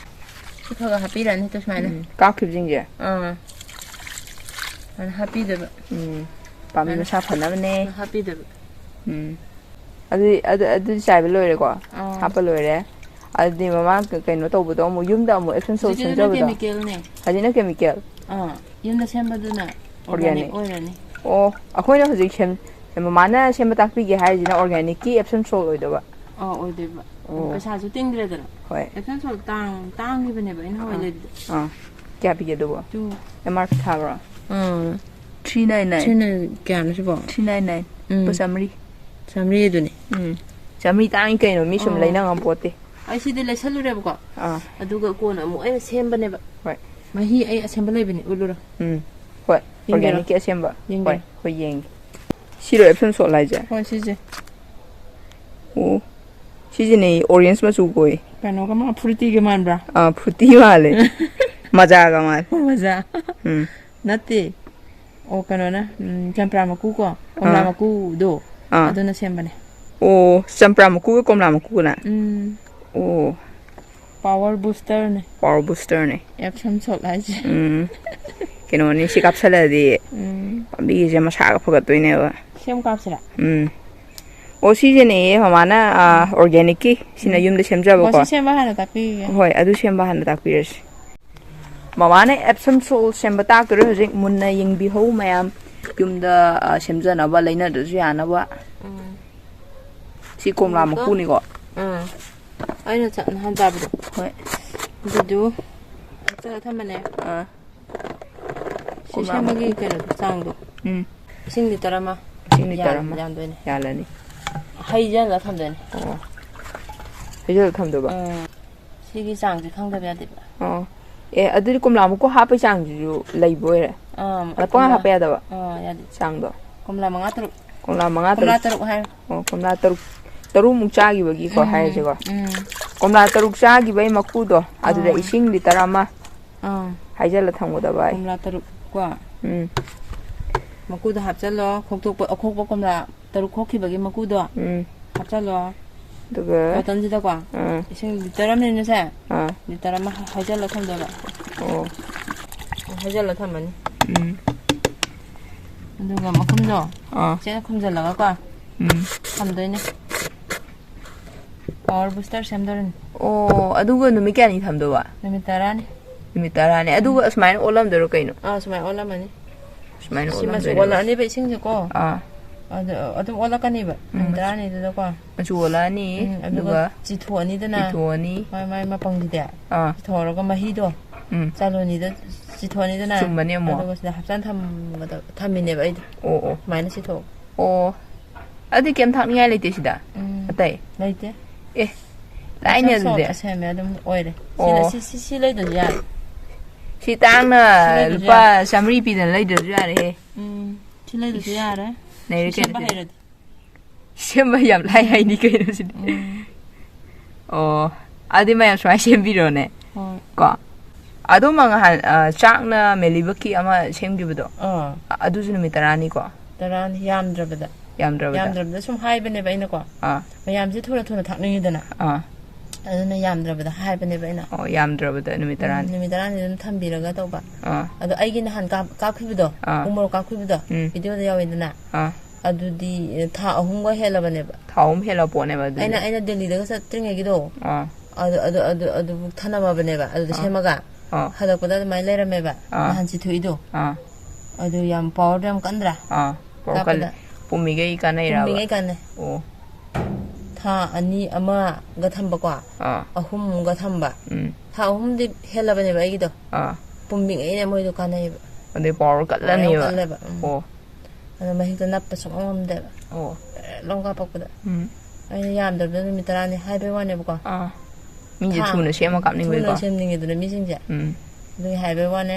ꯁꯤ ꯈꯔ ꯈꯔ ꯍꯥꯞꯄꯤꯔꯅꯤ ꯇꯨ ꯁꯨꯃꯥꯏꯅ꯫ ꯎꯝ꯫ ꯀꯥꯞꯈꯤꯕꯁꯤꯡꯁꯦ? ꯑꯥ꯫ ꯑꯗꯨꯃꯥꯏꯅ ꯍꯥꯞꯄꯤꯗꯕ꯫ ꯎꯝ꯫ ꯄꯥꯝꯕꯤ ꯁꯨꯃꯥꯏꯅ꯫ ꯃꯁꯥ ꯐꯅꯕꯅꯦ꯫ ꯍꯥꯞꯄꯤꯗꯕ꯫ ꯎꯝ꯫ ꯑꯗꯨꯗꯤ, ꯑꯗꯨ, ꯑꯗꯨꯗꯤ ꯆꯥꯏꯕ ꯂꯣꯏꯔꯦꯀꯣ? ꯑꯥ꯫ ꯍꯥꯞꯄ ꯂꯣꯏꯔꯦ꯫ ꯑꯗꯨꯗꯤ ꯃꯃꯥ ꯀ-, ꯀꯩꯅꯣ ꯇꯧꯕꯗꯣ ꯑꯃꯨꯛ ꯌꯨꯝꯗ ꯑꯃꯨꯛ Epsom salt ꯍꯧꯖꯤꯛꯀꯤꯗꯨꯅ ꯁꯦꯝꯖꯕꯗꯣ? Chemicalꯅꯦ꯫ ꯍꯧꯖꯤꯛꯅ chemical? ꯑꯥ, ꯌꯨꯝꯗ ꯁꯦꯝꯕꯗꯨꯅ organic organic ꯑꯣꯏꯔꯅꯤ꯫ ꯑꯣ, ꯑꯩꯈꯣꯏꯅ ꯍꯧꯖꯤꯛ ꯁꯦꯝ-, ꯃꯃꯥꯅ ꯁꯦꯝꯕ ꯇꯥꯛꯄꯤꯒꯦ ꯍꯥꯏꯔꯤꯁꯤꯅ organicꯀꯤ Epsom salt ꯑꯣꯏꯗꯣꯏꯕ? ꯑꯥ, ꯑꯣꯏꯗꯣꯏꯕ꯫ ꯑꯣ꯫ ꯄꯩꯁꯥꯁꯨ ꯇꯤꯡꯗ꯭ꯔꯦꯗꯅ꯫ ꯍꯣꯏ꯫ Epsom salt ꯇꯥꯡ-, ꯇꯥꯡꯈꯤꯕꯅꯦꯕ ꯑꯩꯅ ꯍꯣꯏ ꯑꯥ꯫ ꯂꯩꯕꯗ꯫ ꯑꯥ꯫ ꯀꯌꯥ ꯄꯤꯒꯦ ꯑꯗꯨꯕꯣ? ꯇꯨ꯫ M R P ꯊꯥꯕ꯭ꯔꯣ? ꯑꯥ꯫ Three nine nine꯫ Three nine ꯀꯌꯥꯅꯣ ꯁꯤꯕꯣ? Three nine nine꯫ ꯎꯝ꯫ ꯂꯨꯄꯥ ꯆꯥꯝꯃꯔꯤ꯫ ꯆꯥꯝꯃꯔꯤ ꯑꯗꯨꯅꯤ꯫ ꯎꯝ꯫ ꯆꯥꯝꯃꯔꯤ ꯇꯥꯡꯉꯤ ꯀꯩꯅꯣ, ꯃꯤ ꯁꯨꯝ ꯑꯥ꯫ ꯂꯩꯅ ꯉꯝꯄꯣꯠꯇꯦ꯫ ꯑꯩ ꯁꯤꯗꯤ ꯂꯩꯁꯜꯂꯨꯔꯦꯕꯀꯣ꯫ ꯑꯥ꯫ ꯑꯗꯨꯒ ꯀꯣꯟꯅ ꯑꯃꯨꯛ ꯑꯩꯅ ꯁꯦꯝꯕꯅꯦꯕ꯫ ꯍꯣꯏ꯫ ꯃꯍꯤ ꯑꯩ ꯑꯁꯦꯝꯕ ꯂꯩꯕꯅꯤ, ꯎꯠꯂꯨꯔꯣ꯫ ꯎꯝ꯫ ꯍꯣꯏ꯫ ꯌꯦꯡꯒꯦꯔꯣ? Organicꯀꯤ ꯑꯁꯦꯝꯕ꯫ ꯌꯦꯡꯒꯦ꯫ ꯍꯣꯏ, ꯍꯣꯏ, ꯌꯦꯡꯒꯦ꯫ ꯁꯤꯔꯣ Epsom salt ꯍꯥꯏꯁꯦ? ꯍꯣꯏ, ꯁꯤꯁꯦ꯫ ꯑꯣ꯫ ꯁꯤꯁꯤꯅꯦ orange ꯃꯆꯨ ꯀꯣꯏ꯫ ꯀꯩꯅꯣꯒ ꯃꯥ-, fruityꯒ ꯃꯥꯟꯕ꯭ꯔꯥ? ꯑꯥ, fruity ꯃꯥꯜꯂꯦ꯫ ꯃꯖꯥꯒ ꯃꯥꯜꯂꯦ꯫ ꯃꯖꯥ꯫ ꯎꯝ꯫ ꯅꯠꯇꯦ꯫ ꯑꯣ, ꯀꯩꯅꯣꯅ, ꯎꯝ, ꯆꯝꯄ꯭ꯔꯥ ꯃꯀꯨ ꯀꯣ, ꯀꯣꯝꯂꯥ ꯑꯥ꯫ ꯃꯀꯨꯗꯣ, ꯑꯥ꯫ ꯑꯗꯨꯅ ꯁꯦꯝꯕꯅꯦ꯫ ꯑꯣ, ꯆꯝꯄ꯭ꯔꯥ ꯃꯀꯨꯒ ꯀꯣꯝꯂꯥ ꯃꯀꯨꯒꯅ? ꯎꯝ꯫ ꯑꯣ꯫ Power boosterꯅꯦ꯫ Power boosterꯅꯦ꯫ Epsom salt ꯍꯥꯏꯁꯦ꯫ ꯎꯝ꯫ ꯀꯩꯅꯣꯅꯤ, ꯁꯤ ꯀꯥꯞꯁꯜꯂꯗꯤ ꯎꯝ꯫ ꯄꯥꯝꯕꯤꯁꯦ ꯃꯁꯥꯒ ꯐꯒꯠꯇꯣꯏꯅꯦꯕ꯫ ꯁꯦꯝ ꯀꯥꯞꯁꯤꯔꯥ? ꯎꯝ꯫ ꯑꯣ, ꯁꯤꯁꯤꯅꯦ ꯃꯃꯥꯅ, ꯑꯥ, ꯎꯝ꯫ Organicꯀꯤ, ꯁꯤꯅ ꯎꯝ꯫ ꯌꯨꯝꯗ ꯁꯦꯝꯖꯕꯀꯣ꯫ ꯑꯣ, ꯁꯤ ꯁꯦꯝꯕ ꯍꯥꯟꯅ ꯇꯥꯛꯄꯤꯒꯦ꯫ ꯍꯣꯏ, ꯑꯗꯨ ꯁꯦꯝꯕ ꯍꯥꯟꯅ ꯇꯥꯛꯄꯤꯔꯁꯤ꯫ ꯃꯃꯥꯅ Epsom salt ꯁꯦꯝꯕ ꯇꯥꯛꯇꯣꯔꯦ ꯍꯧꯖꯤꯛ꯫ ꯃꯨꯟꯅ ꯌꯦꯡꯕꯤꯍꯧ ꯃꯌꯥꯝ꯫ ꯌꯨꯝꯗ, ꯑ, ꯁꯦꯝꯖꯅꯕ, ꯂꯩꯅꯗ꯭ꯔꯁꯨ ꯌꯥꯅꯕ꯫ ꯎꯝ꯫ ꯁꯤ ꯀꯣꯝꯂꯥ ꯑꯗꯨꯒ ꯃꯀꯨꯅꯤꯀꯣ? ꯎꯝ꯫ ꯑꯩꯅ ꯆ-, ꯅꯍꯥꯟ ꯆꯥꯕꯗꯣ꯫ ꯍꯣꯏ꯫ ꯑꯗꯨꯗꯨ ꯀꯛꯊꯠꯂ ꯊꯝꯕꯅꯦ꯫ ꯑꯥ꯫ ꯁꯤ ꯀꯣꯝꯂꯥ ꯁꯦꯝꯕꯒꯤ ꯃꯀꯨ꯫ ꯀꯩꯅꯣꯗꯣ, ꯆꯥꯡꯗꯣ꯫ ꯎꯝ꯫ ꯏꯁꯤꯡ ꯂꯤꯇꯔ ꯑꯃ꯫ ꯏꯁꯤꯡ ꯂꯤꯇꯔ ꯌꯥꯜ-, ꯑꯃ꯫ ꯌꯥꯟꯗꯣꯏꯅꯦ꯫ ꯌꯥꯜꯂꯅꯤ꯫ ꯍꯩꯖꯜꯂ ꯊꯝꯗꯣꯏꯅꯦ꯫ ꯑꯣ꯫ ꯍꯩꯖꯜꯂ ꯊꯝꯗꯣꯏꯕ? ꯎꯝ꯫ ꯁꯤꯒꯤ ꯆꯥꯡꯁꯦ ꯈꯪꯗꯕ ꯌꯥꯗꯦꯕ꯫ ꯑꯣ꯫ ꯑꯦ, ꯑꯗꯨꯗꯤ ꯀꯣꯝꯂꯥ ꯃꯀꯨ ꯍꯥꯞꯄꯩ ꯆꯥꯡꯁꯤꯁꯨ ꯂꯩꯕ ꯑꯣꯏꯔꯦ? ꯑꯥ, ꯑꯗ ꯄꯪꯍꯥꯞ ꯀꯣꯝꯂꯥ-, ꯍꯥꯞꯄ ꯌꯥꯗꯕ? ꯑꯥ, ꯌꯥꯗꯦ꯫ ꯆꯥꯡꯗꯣ? ꯀꯣꯝꯂꯥ ꯃꯉꯥ ꯇꯔꯨꯛ꯫ ꯀꯣꯝꯂꯥ ꯃꯉꯥ ꯀꯣꯝꯂꯥ ꯇꯔꯨꯛ꯫ ꯇꯔꯨꯛ ꯍꯥꯏꯔꯣ꯫ ꯑꯣ, ꯀꯣꯝꯂꯥ ꯇꯔꯨꯛ, ꯇꯔꯨꯛꯃꯨꯛ ꯆꯥꯈꯤꯕꯒꯤꯀꯣ ꯎꯝ, ꯍꯥꯏꯔꯁꯦꯀꯣ꯫ ꯎꯝ꯫ ꯀꯣꯝꯂꯥ ꯇꯔꯨꯛ ꯆꯥꯈꯤꯕꯒꯤ ꯃꯀꯨꯗꯣ, ꯑꯗꯨꯗ ꯑꯥ꯫ ꯏꯁꯤꯡ ꯂꯤꯇꯔ ꯑꯃ ꯑꯥ꯫ ꯍꯩꯖꯜꯂ ꯊꯝꯒꯗꯕ ꯍꯥꯏ꯫ ꯀꯣꯝꯂꯥ ꯇꯔꯨꯛ ꯀꯣ꯫ ꯎꯝ꯫ ꯃꯀꯨꯗꯣ ꯍꯥꯞꯆꯜꯂꯣ, ꯈꯣꯛꯇꯣꯛꯄ, ꯑꯈꯣꯛꯄ ꯀꯣꯝꯂꯥ ꯇꯔꯨꯛ ꯈꯣꯛꯈꯤꯕꯒꯤ ꯃꯀꯨꯗꯣ ꯎꯝ꯫ ꯍꯥꯞꯆꯜꯂꯣ꯫ ꯑꯗꯨꯒ ꯕꯣꯇꯜꯁꯤꯗꯀꯣ ꯑꯥ, ꯏꯁꯤꯡ ꯂꯤꯇꯔ ꯑꯃꯅꯤꯅꯁꯦ, ꯑꯥ, ꯂꯤꯇꯔ ꯑꯃ ꯍꯩꯖꯤꯜꯂ ꯊꯝꯗꯣꯏꯕ꯫ ꯑꯣ꯫ ꯍꯩꯖꯤꯜꯂ ꯊꯝꯃꯅꯤ꯫ ꯎꯝ꯫ ꯑꯗꯨꯒ ꯃꯈꯨꯝꯗꯣ ꯑꯥ, ꯆꯦꯅ ꯈꯨꯝꯖꯤꯜꯂꯒꯀꯣ ꯎꯝ, ꯊꯝꯗꯣꯏꯅꯦ꯫ Power booster ꯁꯦꯝꯗꯣꯔꯤꯅꯤ꯫ ꯑꯣ, ꯑꯗꯨꯒ ꯅꯨꯃꯤꯠ ꯀꯌꯥꯅꯤ ꯊꯝꯗꯧꯕ? ꯅꯨꯃꯤꯠ ꯇꯔꯥꯅꯤ꯫ ꯅꯨꯃꯤꯠ ꯇꯔꯥꯅꯤ꯫ ꯑꯗꯨꯒ ꯎꯝ, ꯑꯁꯨꯃꯥꯏꯅ ꯑꯣꯜꯂꯝꯗꯣꯏꯔꯣ ꯀꯩꯅꯣ? ꯑꯥ, ꯁꯨꯃꯥꯏꯅ ꯑꯣꯜꯂꯝꯃꯅꯤ꯫ ꯁꯨꯃꯥꯏꯅ ꯁꯤ ꯃꯆꯨ ꯑꯣꯜꯂꯝꯗꯣꯏꯅꯦꯕ꯫ ꯑꯣꯜꯂꯛꯑꯅꯦꯕ ꯏꯁꯤꯡꯁꯦꯀꯣ꯫ ꯑꯥ꯫ ꯑꯗꯨ ꯑꯗꯨꯝ ꯑꯣꯜꯂꯛꯀꯅꯤꯕ ꯎꯝ, ꯅꯨꯃꯤꯠ ꯇꯔꯥꯅꯤꯗꯨꯗꯀꯣ꯫ ꯃꯆꯨ ꯑꯣꯜꯂꯛꯑꯅꯤ, ꯎꯝ, ꯑꯗꯨꯒ ꯑꯗꯨꯒ ꯆꯤꯊꯣꯛꯑꯅꯤꯗꯅ꯫ ꯆꯤꯊꯣꯛꯑꯅꯤ꯫ ꯃꯥꯏ, ꯃꯥꯏ ꯃꯄꯪꯁꯤꯗꯤ꯫ ꯑꯥ꯫ ꯆꯤꯊꯣꯛꯑꯒ ꯃꯍꯤꯗꯣ ꯎꯝ, ꯆꯥꯂꯨꯅꯤꯗ ꯆꯤꯊꯣꯛꯑꯅꯤꯗꯅ꯫ ꯆꯨꯝꯕꯅꯦ ꯑꯃꯨꯛ꯫ ꯑꯗꯨꯒ ꯁꯤꯗ ꯍꯥꯞꯆꯟ ꯊꯝꯕꯗ ꯊꯝꯃꯤꯅꯦꯕ ꯑꯩꯗꯤ꯫ ꯑꯣ, ꯑꯣ꯫ ꯁꯨꯃꯥꯏꯅ ꯆꯤꯊꯣꯛ꯫ ꯑꯣ꯫ ꯑꯗꯨꯗꯤ ꯀꯩꯝ ꯊꯥꯛꯅꯤꯡꯉꯥꯏ ꯂꯩꯇꯦ ꯁꯤꯗ? ꯎꯝ꯫ ꯑꯇꯩ? ꯂꯩꯇꯦ꯫ ꯑꯦ, ꯂꯥꯏꯅꯦ ꯏꯆꯝ ꯑꯗꯨꯗꯤ꯫ ꯆꯝꯅ ꯁꯦꯝꯃꯦ ꯑꯗꯨꯝ ꯑꯣꯏꯔꯦ꯫ ꯁꯤꯅ ꯑꯣ꯫ ꯁꯤ, ꯁꯤ, ꯁꯤ ꯂꯩꯗ꯭ꯔꯁꯨ ꯌꯥꯔꯦ꯫ ꯁꯤ ꯇꯥꯡꯅ ꯁꯤ ꯂꯩꯗ꯭ꯔꯁꯨ ꯂꯨꯄꯥ ꯌꯥꯔꯦ꯫ ꯆꯥꯃꯔꯤ ꯄꯤꯗꯅ ꯂꯩꯗ꯭ꯔꯁꯨ ꯌꯥꯔꯦꯍꯦ꯫ ꯎꯝ, ꯁꯤ ꯂꯩꯗ꯭ꯔꯁꯨ ꯏꯁ, ꯌꯥꯔꯦ꯫ ꯅꯩꯔꯦ ꯁꯤ ꯁꯦꯝꯕ ꯀꯩꯅꯣ ꯁꯤꯗꯤ꯫ ꯍꯩꯔꯗꯤ꯫ ꯁꯦꯝꯕ ꯌꯥꯝ ꯂꯥꯏ ꯍꯥꯏꯅꯤ ꯀꯩꯅꯣ ꯁꯤꯗꯤ꯫ ꯎꯝ꯫ ꯑꯣ, ꯑꯗꯨꯗꯤ ꯃꯌꯥꯝ ꯁꯨꯃꯥꯏꯅ ꯁꯦꯝꯕꯤꯔꯣꯅꯦ꯫ ꯍꯣꯏ꯫ ꯀꯣ? ꯑꯗꯨꯃ ꯉꯍꯥꯟ, ꯑ, ꯆꯥꯛꯅ ꯃꯦꯂꯤꯕꯛꯀꯤ ꯑꯃ ꯁꯦꯝꯈꯤꯕꯗꯣ? ꯑꯥ꯫ ꯑ-, ꯑꯗꯨꯁꯨ ꯅꯨꯃꯤꯠ ꯇꯔꯥꯅꯤꯀꯣ? ꯇꯔꯥꯅꯤ, ꯌꯥꯝꯗ꯭ꯔꯕꯗ꯫ ꯌꯥꯝꯗ꯭ꯔꯕꯗ? ꯌꯥꯝꯗ꯭ꯔꯕꯗ ꯁꯨꯝ ꯍꯥꯏꯕꯅꯦꯕ ꯑꯩꯅꯀꯣ꯫ ꯑꯥ꯫ ꯃꯌꯥꯝꯁꯦ ꯊꯨꯅ ꯊꯨꯅ ꯊꯥꯛꯅꯤꯡꯉꯤꯗꯅ꯫ ꯑꯥ꯫ ꯑꯗꯨꯅ ꯌꯥꯝꯗ꯭ꯔꯕꯗ ꯍꯥꯏꯕꯅꯦꯕ ꯑꯩꯅ꯫ ꯑꯣ, ꯌꯥꯝꯗ꯭ꯔꯕꯗ ꯅꯨꯃꯤꯠ ꯎꯝ, ꯇꯔꯥꯅꯤ꯫ ꯅꯨꯃꯤꯠ ꯇꯔꯥꯅꯤ ꯑꯗꯨꯝ ꯊꯝꯕꯤꯔꯒ ꯇꯧꯕ꯫ ꯑꯥ꯫ ꯑꯗꯣ ꯑꯩꯒꯤ ꯅꯍꯥꯟ ꯀꯥꯞ-, ꯀꯥꯞꯈꯤꯕꯗꯣ, ꯑꯥ꯫ ꯎ ꯃꯣꯔꯣꯛ ꯀꯥꯞꯈꯤꯕꯗꯣ, ꯎꯝ꯫ ꯚꯤꯗꯤꯑꯣꯗ ꯌꯥꯎꯋꯦꯗꯅ꯫ ꯑꯥ꯫ ꯑꯗꯨꯗꯤ, ꯑꯦ, ꯊꯥ ꯑꯍꯨꯝꯒ ꯍꯦꯜꯂꯕꯅꯦꯕ꯫ ꯊꯥ ꯑꯍꯨꯝ ꯍꯦꯜꯂ ꯄꯣꯠꯅꯦꯕ ꯑꯗꯨꯗꯤ꯫ ꯑꯩꯅ, ꯑꯩꯅ ꯗꯦꯜꯂꯤꯗꯒ ꯆꯠꯇ꯭ꯔꯤꯉꯩꯒꯤꯗꯣ, ꯑꯥ꯫ ꯑꯗꯨ, ꯑꯗꯨ, ꯑꯗꯨ, ꯑꯗꯨꯕꯨꯛ ꯊꯅꯝꯃꯕꯅꯦꯕ꯫ ꯑꯗꯨꯗ ꯑꯥ꯫ ꯁꯦꯝꯃꯒ ꯑꯥ꯫ ꯍꯜꯂꯛꯄꯗ ꯑꯗꯨꯃꯥꯏꯅ ꯂꯩꯔꯝꯃꯦꯕ꯫ ꯑꯥ꯫ ꯅꯍꯥꯟ ꯆꯤꯊꯣꯛꯏꯗꯣ꯫ ꯑꯥ꯫ ꯑꯗꯨ ꯌꯥꯝ ꯄꯋꯥꯔꯗꯣ ꯌꯥꯝ ꯀꯟꯗ꯭ꯔꯥ? ꯑꯥ꯫ ꯄꯋꯥꯔ ꯀꯟ-, ꯀꯥꯞꯄꯗ꯫ ꯄꯨꯝꯃꯤꯈꯩ ꯀꯥꯟꯅꯩꯔꯕ? ꯄꯨꯝꯃꯤꯉꯩ ꯀꯥꯟꯅꯩ꯫ ꯑꯣ꯫ ꯊꯥ ꯑꯅꯤ ꯑꯃꯒ ꯊꯝꯕꯀꯣ꯫ ꯑꯥ꯫ ꯑꯍꯨꯝꯒ ꯊꯝꯕ꯫ ꯎꯝ꯫ ꯊꯥ ꯑꯍꯨꯝꯗꯤ ꯍꯦꯜꯂꯕꯅꯦꯕ ꯑꯩꯒꯤꯗꯣ꯫ ꯑꯥ꯫ ꯄꯨꯝꯃꯤꯉꯩꯅꯦ ꯃꯣꯏꯗꯣ ꯀꯥꯟꯅꯩꯌꯦꯕ꯫ ꯑꯗꯩ ꯄꯋꯥꯔ ꯄꯋꯥꯔ ꯌꯥꯝ ꯀꯜꯂꯅꯦꯕ꯫ ꯀꯜꯂꯦꯕ꯫ ꯎꯝ꯫ ꯑꯣ꯫ ꯑꯗꯣ ꯃꯍꯤꯛꯇꯣ ꯅꯞꯄ ꯁꯨꯡꯉꯝ ꯉꯝꯗꯦꯕ꯫ ꯑꯣ꯫ ꯂꯣꯡ ꯀꯥꯞꯄꯛꯄꯗ꯫ ꯎꯝ꯫ ꯑꯩꯅ ꯌꯥꯝꯗ꯭ꯔꯕꯗ ꯅꯨꯃꯤꯠ ꯇꯔꯥꯅꯤ ꯍꯥꯏꯕꯩ ꯋꯥꯅꯦꯕꯀꯣ꯫ ꯑꯥ꯫ ꯃꯤꯁꯦ ꯊꯥ ꯊꯨꯅ ꯁꯦꯝꯃ ꯀꯥꯞꯅꯤꯡꯕꯩꯀꯣ꯫ ꯊꯨꯅ ꯁꯦꯝꯅꯤꯡꯉꯦꯗꯅ ꯃꯤꯁꯤꯡꯁꯦ꯫ ꯎꯝ꯫ ꯑꯗꯨꯒꯤ ꯍꯥꯏꯕꯩ ꯋꯥꯅꯦ꯫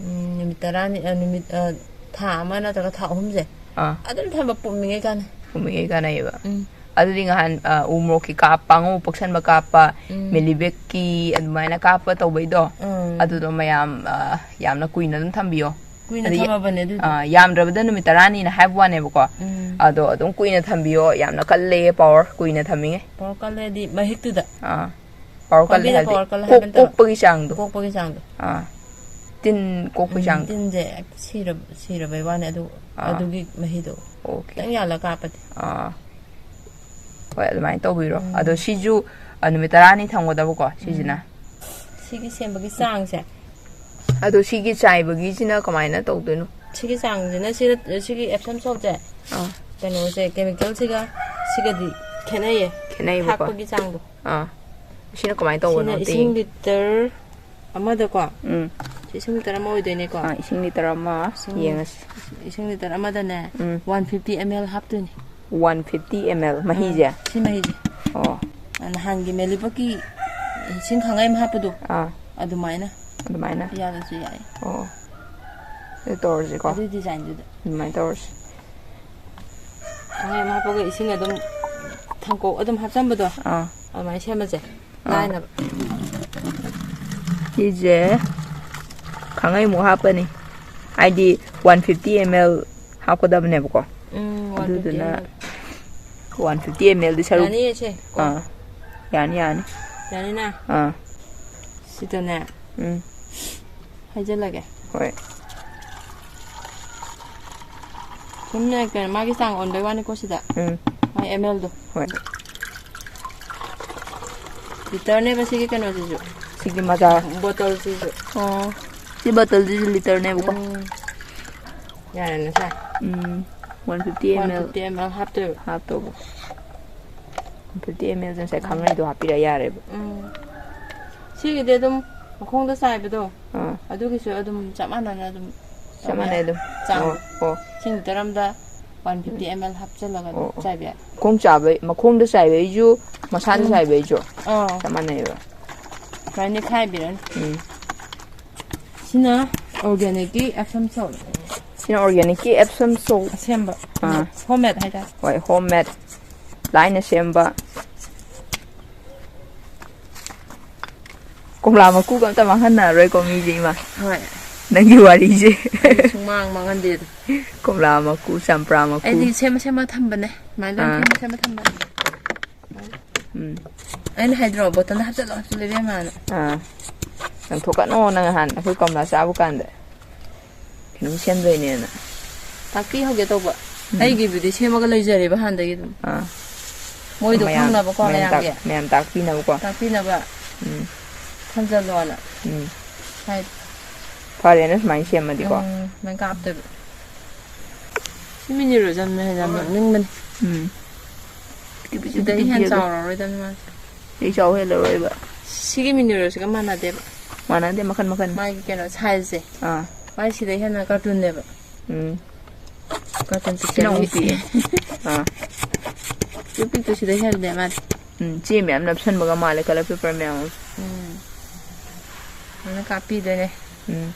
ꯎꯝ, ꯅꯨꯃꯤꯠ ꯇꯔꯥꯅꯤ, ꯑ, ꯅꯨꯃꯤꯠ, ꯑ, ꯊꯥ ꯑꯃ ꯅꯠꯇ꯭ꯔꯒ ꯊꯥ ꯑꯍꯨꯝꯁꯦ ꯑꯥ꯫ ꯑꯗꯨꯝ ꯊꯝꯕ ꯄꯨꯝꯃꯤꯉꯩ ꯀꯥꯟꯅꯩ꯫ ꯄꯨꯝꯃꯤꯉꯩ ꯀꯥꯟꯅꯩꯌꯦꯕ꯫ ꯎꯝ꯫ ꯑꯗꯨꯗꯤ ꯉꯍꯥꯟ, ꯑ, ꯎ ꯃꯣꯔꯣꯛꯀꯤ ꯀꯥꯞꯄ, ꯑꯉꯧꯕ ꯄꯛꯁꯟꯕ ꯀꯥꯞꯄ, ꯎꯝ꯫ ꯃꯦꯂꯤꯕꯦꯛꯀꯤ ꯑꯗꯨꯃꯥꯏꯅ ꯀꯥꯞꯄ ꯇꯧꯕꯩꯗꯣ, ꯎꯝ꯫ ꯑꯗꯨꯗꯣ ꯃꯌꯥꯝ, ꯑ, ꯌꯥꯝꯅ ꯀꯨꯏꯅ ꯑꯗꯨꯝ ꯊꯝꯕꯤꯌꯣ꯫ ꯀꯨꯏꯅ ꯑꯗꯩ, ꯊꯝꯃꯕꯅꯦ ꯑꯗꯨꯗꯤ꯫ ꯑꯥ, ꯌꯥꯝꯗ꯭ꯔꯕꯗ ꯅꯨꯃꯤꯠ ꯇꯔꯥꯅꯤꯅ ꯍꯥꯏꯕ ꯋꯥꯅꯦꯕꯀꯣ꯫ ꯎꯝ꯫ ꯑꯗꯣ ꯑꯗꯨꯝ ꯀꯨꯏꯅ ꯊꯝꯕꯤꯌꯣ, ꯌꯥꯝꯅ ꯀꯜꯂꯦ, ꯄꯥꯋꯔ ꯀꯨꯏꯅ ꯊꯝꯃꯤꯉꯩ꯫ ꯄꯥꯋꯔ ꯀꯜꯂꯦꯗꯤ ꯃꯍꯤꯛꯇꯨꯗ꯫ ꯑꯥ, ꯄꯥꯋꯔ ꯀꯜꯂꯦ ꯄꯥꯝꯕꯤꯗ ꯍꯥꯏꯕꯗꯤ ꯄꯥꯋꯔ ꯀꯜꯂꯦ ꯀꯣꯛ-, ꯍꯥꯏꯕ ꯅꯠꯇꯕ꯫ ꯀꯣꯛꯄꯒꯤ ꯆꯥꯡꯗꯣ꯫ ꯀꯣꯛꯄꯒꯤ ꯆꯥꯡꯗꯣ꯫ ꯑꯥ, ꯇꯤꯟ ꯀꯣꯛꯄꯒꯤ ꯎꯝ, ꯆꯥꯡꯗꯣ꯫ ꯇꯤꯟꯁꯦ ꯁꯤꯔꯕ-, ꯁꯤꯔꯕꯩ ꯋꯥꯅꯦ ꯑꯗꯨ, ꯑꯥ꯫ ꯑꯗꯨꯒꯤ ꯃꯍꯤꯗꯣ ꯑꯣꯀꯦ꯫ ꯈꯤꯇꯪ ꯌꯥꯜꯂ ꯀꯥꯞꯄꯗꯤ꯫ ꯑꯥ꯫ ꯍꯣꯏ, ꯑꯗꯨꯃꯥꯏꯅ ꯇꯧꯕꯤꯔꯣ꯫ ꯎꯝ꯫ ꯑꯗꯣ ꯁꯤꯁꯨ, ꯑ, ꯅꯨꯃꯤꯠ ꯇꯔꯥꯅꯤ ꯊꯝꯒꯗꯕꯀꯣ, ꯁꯤꯁꯤꯅ꯫ ꯎꯝ꯫ ꯁꯤꯒꯤ ꯁꯦꯝꯕꯒꯤ ꯆꯥꯡꯁꯦ꯫ ꯑꯗꯣ ꯁꯤꯒꯤ ꯆꯥꯏꯕꯒꯤꯁꯤꯅ ꯀꯃꯥꯏꯅ ꯇꯧꯗꯣꯏꯅꯣ? ꯁꯤꯒꯤ ꯆꯥꯡꯁꯤꯅ, ꯁꯤꯅ, ꯁꯤꯒꯤ Epsom saltꯁꯦ, ꯑꯥ꯫ ꯀꯩꯅꯣꯁꯦ, chemicalꯁꯤꯒ ꯁꯤꯒꯗꯤ ꯈꯦꯠꯅꯩꯌꯦ꯫ ꯈꯦꯠꯅꯩꯕꯀꯣ? ꯊꯥꯛꯄꯒꯤ ꯆꯥꯡꯗꯣ꯫ ꯑꯥ꯫ ꯁꯤꯅ ꯀꯃꯥꯏꯅ ꯇꯧꯕꯅꯣ ꯁꯤꯅ ꯑꯝꯇ ꯏꯁꯤꯡ ꯌꯦꯡꯒꯦ꯫ Litre ꯑꯃꯗꯀꯣ꯫ ꯎꯝ꯫ ꯁꯤ ꯏꯁꯤꯡ litre ꯑꯃ ꯑꯣꯏꯗꯣꯏꯅꯦꯀꯣ꯫ ꯑꯥ, ꯏꯁꯤꯡ litre ꯑꯃ ꯏꯁꯤꯡ, ꯌꯦꯡꯉꯁꯤ꯫ ꯏꯁꯤꯡ litre ꯑꯃꯗꯅꯦ, ꯎꯝ꯫ One fifty ml ꯍꯥꯞꯇꯣꯏꯅꯦ꯫ One fifty ml ꯃꯍꯤꯁꯦ? ꯑꯥ, ꯁꯤ ꯃꯍꯤꯁꯦ꯫ ꯑꯣ꯫ ꯅꯍꯥꯟꯒꯤ ꯃꯦꯂꯤꯕꯛꯀꯤ ꯏꯁꯤꯡ ꯈꯥꯡꯉꯩ ꯑꯃ ꯍꯥꯞꯄꯗꯣ, ꯑꯥ꯫ ꯑꯗꯨꯃꯥꯏꯅ꯫ ꯑꯗꯨꯃꯥꯏꯅ? ꯌꯥꯜꯂꯁꯨ ꯌꯥꯏ꯫ ꯑꯣ꯫ ꯑꯗꯨ ꯇꯧꯔꯁꯤꯀꯣ꯫ ꯑꯗꯨꯒꯤ designꯗꯨꯗ꯫ ꯑꯗꯨꯃꯥꯏꯅ ꯇꯧꯔꯁꯤ꯫ ꯈꯥꯡꯉꯩ ꯑꯃ ꯍꯥꯞꯄꯒ ꯏꯁꯤꯡ ꯑꯗꯨꯝ ꯊꯥꯡꯀꯣꯛ ꯑꯗꯨꯝ ꯍꯥꯞꯆꯟꯕꯗꯣ, ꯑꯥ꯫ ꯑꯗꯨꯃꯥꯏꯅ ꯁꯦꯝꯃꯁꯦ꯫ ꯑꯥ꯫ ꯂꯥꯏꯅꯕ꯫ ꯁꯤꯁꯦ ꯈꯥꯡꯉꯩꯃꯨꯛ ꯍꯥꯞꯄꯅꯤ꯫ ꯍꯥꯏꯗꯤ one fifty ml ꯍꯥꯞꯀꯗꯕꯅꯦꯕꯀꯣ꯫ ꯎꯝ, one fifty ꯑꯗꯨꯗꯨꯅ ml꯫ One fifty ml ꯗꯤ ꯁꯔꯨꯛ-, ꯌꯥꯅꯤꯌꯦ ꯁꯦ, ꯀꯣ꯫ ꯑꯥ꯫ ꯌꯥꯅꯤ, ꯌꯥꯅꯤ꯫ ꯌꯥꯅꯤꯅ? ꯑꯥ꯫ ꯁꯤꯗꯅꯦ꯫ ꯎꯝ꯫ ꯍꯩꯖꯤꯜꯂꯒꯦ꯫ ꯍꯣꯏ꯫ ꯁꯨꯝꯅꯦ, ꯀꯩꯅꯣ, ꯃꯥꯒꯤ ꯆꯥꯡ ꯑꯣꯟꯕꯩ ꯋꯥꯅꯤꯀꯣ ꯁꯤꯗ꯫ ꯎꯝ꯫ ꯃꯥꯏ ml ꯗꯣ꯫ ꯍꯣꯏ꯫ Litreꯅꯦꯕ ꯁꯤꯒꯤ ꯀꯩꯅꯣꯁꯤꯁꯨ꯫ ꯁꯤꯒꯤ ꯃꯆꯥ꯫ Bottleꯁꯤꯁꯨ꯫ ꯑꯣ꯫ ꯁꯤ bottleꯁꯤꯁꯨ litreꯅꯦꯕꯀꯣ꯫ ꯎꯝ꯫ ꯌꯥꯔꯦꯅꯦ ꯁꯦ꯫ ꯎꯝ꯫ One fifty ml꯫ One fifty ml ꯍꯥꯞꯇꯣꯏꯕ꯫ ꯍꯥꯞꯇꯧꯕ꯫ One fifty ml ꯁꯦ ꯉꯁꯥꯏ ꯈꯥꯡꯉꯩꯗꯣ ꯍꯥꯞꯄꯤꯔ ꯌꯥꯔꯦꯕ꯫ ꯎꯝ꯫ ꯁꯤꯒꯤꯗꯤ ꯑꯗꯨꯝ ꯃꯈꯣꯡꯗ ꯆꯥꯏꯕꯗꯣ, ꯑꯥ꯫ ꯑꯗꯨꯒꯤꯁꯨ ꯑꯗꯨꯝ ꯆꯞ ꯃꯥꯟꯅꯅ ꯑꯗꯨꯝ ꯆꯞ ꯇꯧꯕ ꯃꯥꯟꯅꯩ ꯌꯥꯏ꯫ ꯑꯗꯨꯝ꯫ ꯆꯥꯡꯗꯣ꯫ ꯑꯣ, ꯑꯣ꯫ ꯏꯁꯤꯡ ꯂꯤꯇꯔ ꯑꯃꯗ one fifty ml ꯍꯥꯞꯆꯤꯜꯂꯒ ꯑꯗꯨꯝ ꯑꯣ, ꯑꯣ꯫ ꯆꯥꯏꯕ ꯌꯥꯏ꯫ ꯃꯈꯣꯡ ꯆꯥꯕꯩ, ꯃꯈꯣꯡꯗ ꯆꯥꯏꯕꯩꯁꯨ, ꯃꯁꯥꯗ ꯎꯝ꯫ ꯆꯥꯏꯕꯩꯁꯨ ꯑꯥ꯫ ꯆꯞ ꯃꯥꯟꯅꯩꯌꯦꯕ꯫ ꯁꯨꯃꯥꯏꯅ ꯅꯦꯠꯈꯥꯏꯕꯤꯔꯅꯤ꯫ ꯎꯝ꯫ ꯁꯤꯅ organicꯀꯤ Epsom salt꯫ ꯁꯤꯅ organicꯀꯤ Epsom salt꯫ ꯑꯁꯦꯡꯕ꯫ ꯑꯥ꯫ Homemade ꯍꯥꯏꯇꯥꯔꯦ꯫ ꯍꯣꯏ, homemade꯫ ꯂꯥꯏꯅ ꯁꯦꯝꯕ꯫ ꯀꯣꯝꯂꯥ ꯃꯀꯨꯒ ꯑꯝꯇ ꯃꯥꯡꯍꯟꯅꯔꯔꯣꯏꯀꯣ ꯃꯤꯁꯦ, ꯏꯃꯥ꯫ ꯍꯣꯏ꯫ ꯅꯪꯒꯤ ꯋꯥꯔꯤꯁꯦ꯫ ꯑꯩ ꯁꯨꯡꯃꯥꯡ ꯃꯥꯡꯍꯟꯗꯦꯗ꯫ ꯀꯣꯝꯂꯥ ꯃꯀꯨ, ꯆꯝꯄ꯭ꯔꯥ ꯃꯀꯨ꯫ ꯑꯩꯗꯤ ꯁꯦꯝꯃ ꯁꯦꯝꯃ ꯊꯝꯕꯅꯦ꯫ ꯑꯗꯨꯃꯥꯏꯅ ꯂꯣꯏ ꯑꯥ꯫ ꯁꯦꯝꯃ ꯁꯦꯝꯃ ꯊꯝꯕꯅꯦ꯫ ꯎꯝ꯫ ꯑꯩꯅ ꯍꯥꯏꯗ꯭ꯔꯣ, ꯕꯣꯇꯜꯗ ꯍꯥꯞꯆꯜꯂꯣ, ꯍꯥꯞꯆꯜꯂꯣ ꯏꯕꯦꯝꯃꯅ꯫ ꯑꯥ꯫ ꯂꯪꯊꯣꯛꯀꯅꯣ, ꯅꯪ ꯅꯍꯥꯟ ꯑꯩꯈꯣꯏ ꯀꯣꯝꯂꯥ ꯆꯥꯕ ꯀꯥꯟꯗ ꯀꯩꯅꯣꯝ ꯁꯦꯝꯗꯣꯏꯅꯦꯅ꯫ ꯇꯥꯛꯄꯤꯍꯧꯒꯦ ꯇꯧꯕ꯫ ꯎꯝ꯫ ꯑꯩꯒꯤꯕꯨꯗꯤ ꯁꯦꯝꯃꯒ ꯂꯩꯖꯔꯦꯕ ꯍꯥꯟꯅꯗꯒꯤ ꯑꯗꯨꯝ꯫ ꯑꯥ꯫ ꯃꯣꯏꯗꯣ ꯃꯌꯥꯝ, ꯈꯪꯅꯕꯀꯣ ꯃꯌꯥꯝ ꯇꯥꯛ-, ꯃꯌꯥꯝꯒꯤ꯫ ꯃꯌꯥꯝ ꯇꯥꯛꯄꯤꯅꯕꯀꯣ꯫ ꯇꯥꯛꯄꯤꯅꯕ꯫ ꯎꯝ꯫ ꯊꯝꯖꯜꯂꯣꯅ꯫ ꯎꯝ꯫ ꯍꯥꯏ꯫ ꯐꯔꯦꯅꯦ ꯁꯨꯃꯥꯏꯅ ꯁꯦꯝꯃꯗꯤꯀꯣ꯫ ꯎꯝ, ꯁꯨꯃꯥꯏꯅ ꯀꯥꯞꯇꯣꯏꯕ꯫ ꯁꯤ ꯃꯤꯅꯤ ꯔꯣꯖꯟꯅ ꯍꯦꯟꯅ ꯌꯥꯝ ꯅꯣꯛꯅꯤꯡꯕꯅꯤ꯫ ꯎꯝ꯫ ꯁꯤꯗꯩ ꯍꯦꯟꯅ ꯆꯥꯎꯔꯔꯣꯏꯗꯕꯅꯤ ꯃꯥꯁꯦ꯫ ꯁꯤꯗꯩ ꯆꯥꯎ ꯍꯦꯜꯂꯔꯣꯏꯕ꯫ ꯁꯤꯒꯤ ꯃꯤꯅꯤ ꯔꯣꯖꯟꯒ ꯃꯥꯟꯅꯗꯦꯕ꯫ ꯃꯥꯟꯅꯗꯦ, ꯃꯈꯟ ꯃꯈꯟ꯫ ꯃꯥꯒꯤ ꯀꯩꯅꯣ, size ꯁꯦ꯫ ꯑꯥ꯫ ꯃꯥꯏ ꯁꯤꯗꯩ ꯍꯦꯟꯅ cartoon ꯅꯦꯕ꯫ ꯎꯝ꯫ Cartoon ꯁꯤꯅ ꯑꯃꯨꯛ ꯄꯤꯛꯑꯦ꯫ ꯑꯥ꯫ ꯄꯤꯛꯇꯨ ꯄꯤꯛꯇꯨ ꯁꯤꯗꯩ ꯍꯦꯜꯂꯦ ꯃꯥꯗꯤ꯫ ꯎꯝ, ꯆꯦ ꯃꯌꯥꯝ ꯅꯞꯁꯟꯕꯒ ꯃꯥꯜꯂꯦ, colour paper ꯃꯌꯥꯝ ꯑꯃ꯫ ꯎꯝ꯫ ꯑꯗꯨꯅ ꯀꯥꯞꯄꯤꯗꯣꯏꯅꯦ꯫ ꯎꯝ꯫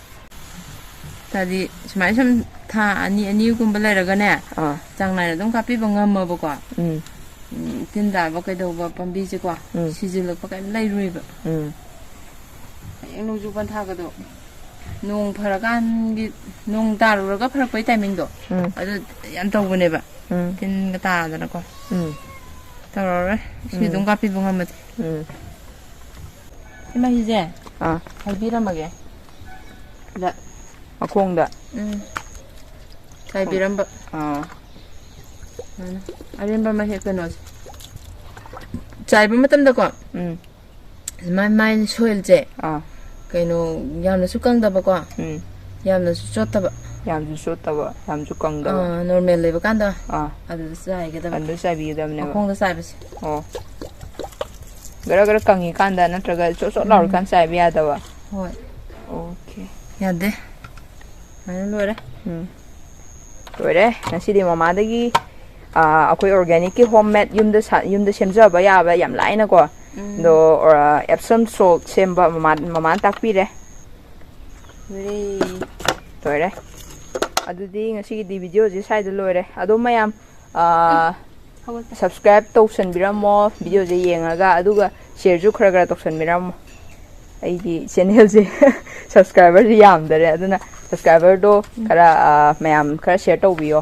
ꯇꯥꯗꯤ ꯁꯨꯃꯥꯏꯅ ꯁꯨꯝ ꯊꯥ ꯑꯅꯤ, ꯑꯅꯤꯒꯨꯝꯕ ꯂꯩꯔꯒꯅꯦ, ꯑꯥ꯫ ꯆꯥꯡ ꯅꯥꯏꯅ ꯑꯗꯨꯝ ꯀꯥꯞꯄꯤꯕ ꯉꯝꯃꯕꯀꯣ꯫ ꯎꯝ꯫ ꯎꯝ, ꯇꯤꯟ ꯇꯥꯕ ꯀꯩꯗꯧꯕ ꯄꯥꯝꯕꯤꯁꯦꯀꯣ, ꯎꯝ꯫ ꯁꯤꯖꯤꯜꯂꯛꯄ ꯀꯩꯝ ꯂꯩꯔꯣꯏꯕ꯫ ꯎꯝ꯫ ꯍꯌꯦꯡ ꯅꯣꯡꯖꯨ ꯄꯟꯊꯥꯒꯗꯣ, ꯅꯣꯡ ꯐꯔꯀꯥꯟꯒꯤ, ꯅꯣꯡ ꯇꯥꯔꯨꯔꯒ ꯐꯔꯛꯄꯩ timing ꯗꯣ, ꯎꯝ꯫ ꯑꯗꯨ ꯌꯥꯝ ꯇꯧꯕꯅꯦꯕ꯫ ꯎꯝ꯫ ꯇꯤꯟꯒ ꯇꯥꯗꯅꯀꯣ꯫ ꯎꯝ꯫ ꯇꯧꯔꯔꯣꯏ꯫ ꯁꯤ ꯎꯝ꯫ ꯑꯗꯨꯝ ꯀꯥꯞꯄꯤꯕ ꯉꯝꯃꯗꯤ꯫ ꯎꯝ꯫ ꯁꯤ ꯃꯍꯤꯁꯦ ꯑꯥ꯫ ꯍꯩꯕꯤꯔꯝꯃꯒꯦ꯫ ꯁꯤꯗ꯫ ꯃꯈꯣꯡꯗ? ꯎꯝ꯫ ꯆꯥꯏꯕꯤꯔꯝꯕ꯫ ꯑꯥ꯫ ꯁꯨꯃꯥꯏꯅ꯫ ꯑꯔꯦꯝꯕ ꯃꯍꯤ ꯀꯩꯅꯣꯁꯦ꯫ ꯆꯥꯏꯕ ꯃꯇꯝꯗꯀꯣ, ꯎꯝ꯫ ꯃꯥꯏ, ꯃꯥꯏ soil ꯁꯦ ꯑꯥ꯫ ꯀꯩꯅꯣ, ꯌꯥꯝꯅꯁꯨ ꯀꯪꯗꯕꯀꯣ, ꯎꯝ꯫ ꯌꯥꯝꯅꯁꯨ ꯆꯣꯠꯇꯕ꯫ ꯌꯥꯝꯁꯨ ꯆꯣꯠꯇꯕ, ꯌꯥꯝꯁꯨ ꯀꯪꯗꯕ꯫ ꯑꯥ, normal ꯂꯩꯕ ꯀꯥꯟꯗ ꯑꯥ꯫ ꯑꯗꯨꯗ ꯆꯥꯏꯒꯗꯕ꯫ ꯑꯗꯨꯗ ꯆꯥꯏꯕꯤꯒꯗꯕꯅꯦꯕ꯫ ꯃꯈꯣꯡꯗ ꯆꯥꯏꯕꯁꯦ꯫ ꯑꯣ꯫ ꯒꯔ ꯒꯔ ꯀꯪꯉꯤꯀꯥꯟꯗ ꯅꯠꯇ꯭ꯔꯒ ꯆꯣꯠ ꯆꯣꯠ ꯎꯝ꯫ ꯂꯥꯎꯔꯤꯀꯥꯟꯗ ꯆꯥꯏꯕ ꯌꯥꯗꯕ? ꯍꯣꯏ꯫ Okay꯫ ꯌꯥꯗꯦ꯫ ꯁꯨꯃꯥꯏꯅ ꯂꯣꯏꯔꯦ꯫ ꯎꯝ꯫ ꯂꯣꯏꯔꯦ꯫ ꯉꯁꯤꯗꯤ ꯃꯃꯥꯗꯒꯤ, ꯑꯥ, ꯑꯩꯈꯣꯏ organic ꯀꯤ home made ꯌꯨꯝꯗ ꯁꯥ-, ꯌꯨꯝꯗ ꯁꯦꯝꯖꯕ ꯌꯥꯕ ꯌꯥꯝ ꯂꯥꯏꯅꯀꯣ꯫ ꯎꯝ꯫ ꯑꯗꯣ, ꯑꯥ, Epsom salt ꯁꯦꯝꯕ ꯃꯃꯥ-, ꯃꯃꯥꯅ ꯇꯥꯛꯄꯤꯔꯦ꯫ ꯂꯣꯏꯔꯦ꯫ ꯂꯣꯏꯔꯦ꯫ ꯑꯗꯨꯗꯤ ꯉꯁꯤꯒꯤꯗꯤ video ꯁꯦ ꯁ꯭ꯋꯥꯏꯗ ꯂꯣꯏꯔꯦ꯫ ꯑꯗꯣ ꯃꯌꯥꯝ, ꯑꯥ, ꯍꯧꯒꯠꯄ꯫ Subscribe ꯇꯧꯁꯟꯕꯤꯔꯝꯃꯣ video ꯁꯦ ꯌꯦꯡꯉꯒ, ꯑꯗꯨꯒ share ꯁꯨ ꯈꯔ ꯈꯔ ꯇꯧꯁꯟꯕꯤꯔꯝꯃꯣ꯫ ꯑꯩꯒꯤ ꯆꯦꯅꯦꯜꯁꯦ ꯁꯕꯁꯀ꯭ꯔꯥꯏꯕꯔꯁꯦ ꯌꯥꯝꯗꯔꯦ, ꯑꯗꯨꯅ ꯁꯕꯁꯀ꯭ꯔꯥꯏꯕꯔꯗꯣ ꯈꯔ, ꯑ, ꯃꯌꯥꯝ ꯈꯔ ꯁꯤꯌꯔ ꯇꯧꯕꯤꯌꯣ꯫